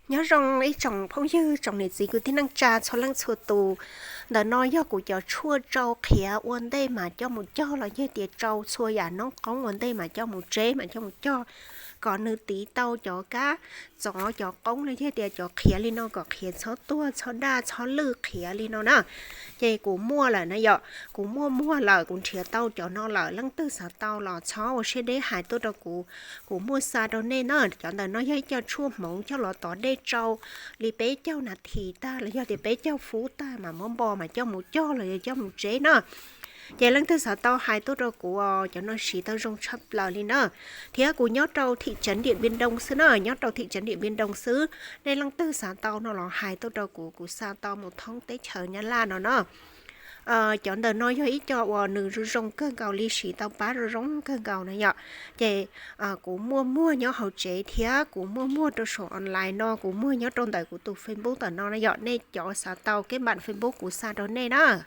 Nyob zoo ib tsoom phooj ywg, tsoom niam txiv kwv tij neej tsa txhua leej txhua tus. Ntawm no yog kuv cov tshuaj tsau qhiav ua ntej mas coj mus cog los yog tias tsau txhua yam noob qoob ua ntej mas coj mus tseb mas coj mus cog, kom nws tiv tau cov kab txov cov qoob los yog tias cov qhiav li no kom qhiav txhob tuag txhob daj txhob lwj qhiav li no na. Ces kuv muaj lawm na yom, kuv muaj muag lawm, kuv nrhiav tau cov no lawm. Leej twg xav tau los txhob ua siab deb hais tuaj rau kuv, kuv muaj xa rau nej na. Cov ntawm no yog ib co tshuaj hmoov coj los tov dej tsau li peb caug nas this tag los yog tias peb caug fub tag mas muab npo mas coj mus cog los yog coj mus tseb na. Ces leej twg xav tau hais tuaj rau kuv os, cov no siv tau zoo tshaj plaws li na. Thiab kuv nyob rau thim tsev Diam Npia Doo xwb na, nyob rau thim tsev Diam Npia Doo xwb. Nej leej twg xav tau no los hais tuaj rau kuv, kuv xa tau mus thoob teb chaws Nyab Laj no na. Cov ntawm no yog ib co uas nws zoo zoo kawg nkaus li, siv tau pab zoo zoo kawg nkaus na yom. Ces kuv muaj muag nyob hauv tsev thiab kuv muaj muag rau saum online no, kuv muag nyob rau ntawm kuv tus Facebook ntawm no na yom. Nej cov xav tau keb npam Facebook kuv xa rau nej na.